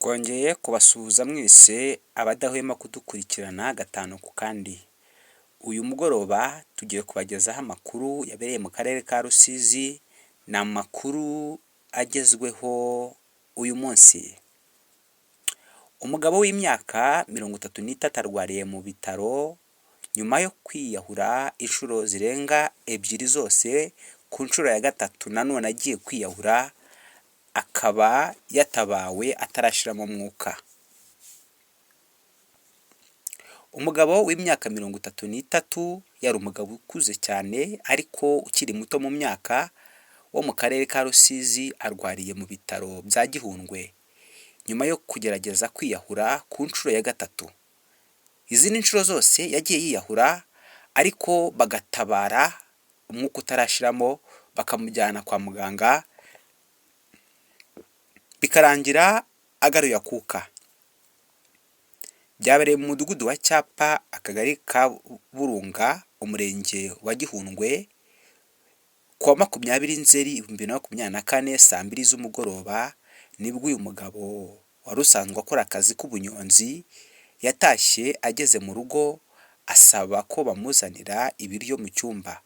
Twongeye kubasuhuza mwese abadahwema kudukurikirana gatanu ku kandi. Uyu mugoroba tugiye kubagezaho amakuru yabereye mu karere ka Rusizi, ni amakuru agezweho uyu munsi. Umugabo w'imyaka 33 arwariye mu bitaro nyuma yo kwiyahura inshuro zirenga ebyiri zose, ku nshuro ya gatatu nanone agiye kwiyahura akaba yatabawe atarashiramo umwuka. Umugabo w'imyaka 33 yari umugabo ukuze cyane ariko ukiri muto mu myaka wo mu karere ka Rusizi arwariye mu bitaro bya Gihundwe nyuma yo kugerageza kwiyahura ku nshuro ya gatatu. Izindi nshuro zose yagiye yiyahura ariko bagatabara umwuka utarashiramo bakamujyana kwa muganga bikarangira agaruye akuka. Byabereye mu mudugudu wa Cyapa, akagari ka Burunga, umurenge wa Gihundwe, ku wa 20 Nzeri 2024 saa mbiri z'umugoroba, nibwo uyu mugabo wari usanzwe akora akazi k'ubunyonzi yatashye ageze mu rugo asaba ko bamuzanira ibiryo mu cyumba.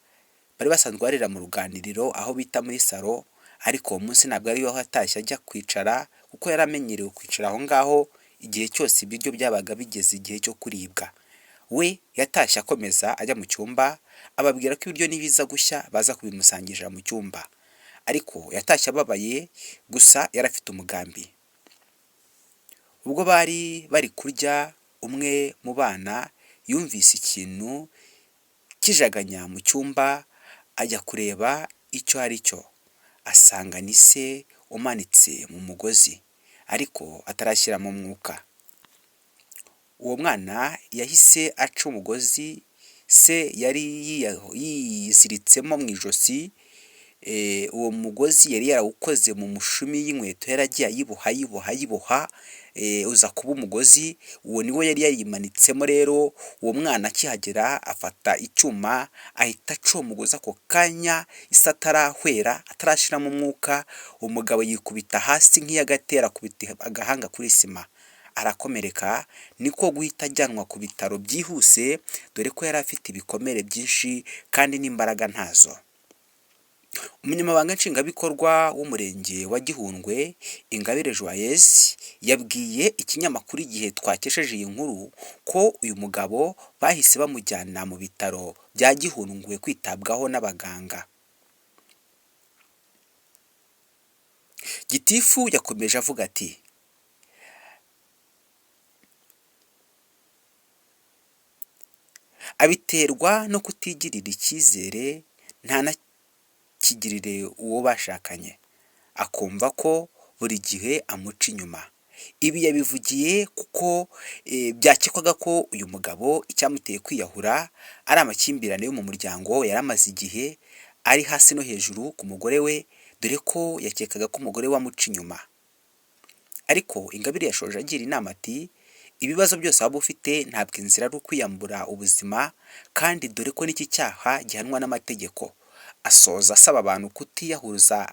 Bari basanzwe barira mu ruganiriro aho bita muri salo, ariko uwo munsi ntabwo ariho yatashye ajya kwicara kuko yari amenyerewe kwicara aho ngaho igihe cyose ibiryo byabaga bigeze igihe cyo kuribwa. We yatashye akomeza ajya mu cyumba ababwira ko ibiryo nibiza gushya baza kubimusangirira mu cyumba. Ariko yatashye ababaye gusa yari afite umugambi. Ubwo bari bari kurya umwe mu bana yumvise ikintu kijaganya mu cyumba ajya kureba icyo ari cyo, asanga ni se umanitse mu mugozi ariko atarashyiramo umwuka. Uwo mwana yahise aca umugozi se yari yiziritsemo mu ijosi, uwo mugozi yari yarawukoze mu mushumi y'inkweto yaragiye ayiboha ayiboha ayiboha, uza kuba umugozi, uwo niwo yari yayimanitsemo rero, uwo mwana akihagera afata icyuma ahita aca uwo mugozi ako kanya ise atarahwera atarashiramo umwuka, umugabo yikubita hasi nk'iy'agatera akubita agahanga kuri sima arakomereka, niko guhita ajyanwa ku bitaro byihuse dore ko yari afite ibikomere byinshi kandi n'imbaraga ntazo. Umunyamabanga Nshingwabikorwa w'Umurenge wa Gihundwe, Ingabire Joyeuse, yabwiye ikinyamakuru Igihe twakesheje iyi nkuru ko uyu mugabo bahise bamujyana mu bitaro bya Gihundwe kwitabwaho n'abaganga. Gitifu yakomeje avuga ati Abiterwa no kutigirira icyizere ntanakigirire uwo bashakanye, akumva ko buri gihe amuca inyuma. Ibi yabivugiye kuko byakekwaga ko uyu mugabo icyamuteye kwiyahura ari amakimbirane yo mu muryango yari amaze igihe ari hasi no hejuru ku mugore we, dore ko yakekaga ko umugore we amuca inyuma. Ariko Ingabire yashoje agira inama ati Ibibazo byose waba ufite ntabwo inzira ari ukwiyambura ubuzima kandi dore ko n'iki cyaha gihanwa n'amategeko. Asoza asaba abantu kutiyahuza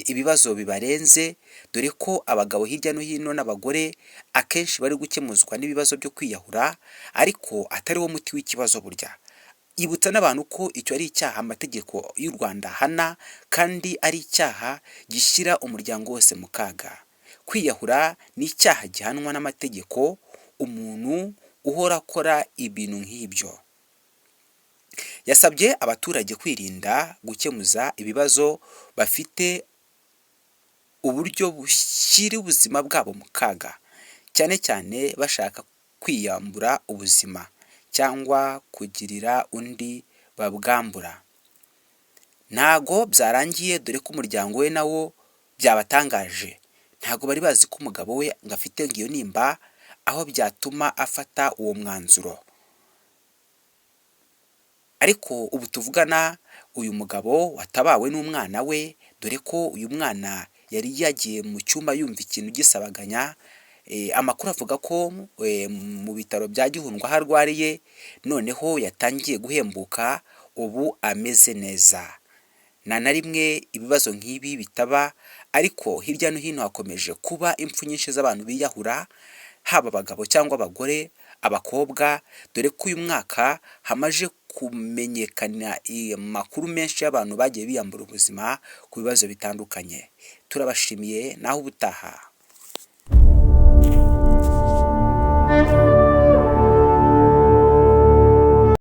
ibibazo bibarenze dore ko abagabo hirya no hino n'abagore akenshi bari gukemuzwa n'ibibazo byo kwiyahura ariko atari wo muti w'ikibazo burya. Yibutsa n'abantu ko icyo ari icyaha amategeko y'u Rwanda ahana kandi ari icyaha gishyira umuryango wose mu kaga. Kwiyahura ni icyaha gihanwa n'amategeko, umuntu uhora akora ibintu nk'ibyo. Yasabye abaturage kwirinda gukemuza ibibazo bafite uburyo bushyira ubuzima bwabo mu kaga, cyane cyane bashaka kwiyambura ubuzima cyangwa kugirira undi babwambura. Ntago byarangiye dore ko umuryango we nawo byabatangaje, ntago bari bazi ko umugabo we ngo afite ngo iyo nimba aho byatuma afata uwo mwanzuro. Ariko ubu tuvugana uyu mugabo watabawe n'umwana we, dore ko uyu mwana yari yagiye mu cyumba yumva ikintu gisabaganya, amakuru avuga ko mu bitaro bya Gihundwe aho arwariye noneho yatangiye guhembuka ubu ameze neza. Nta na rimwe ibibazo nk'ibi bitaba, ariko hirya no hino hakomeje kuba impfu nyinshi z'abantu biyahura, haba abagabo cyangwa abagore, abakobwa, dore ko uyu mwaka hamaze kumenyekana amakuru menshi y'abantu bagiye biyambura ubuzima ku bibazo bitandukanye. Turabashimiye, naho ubutaha.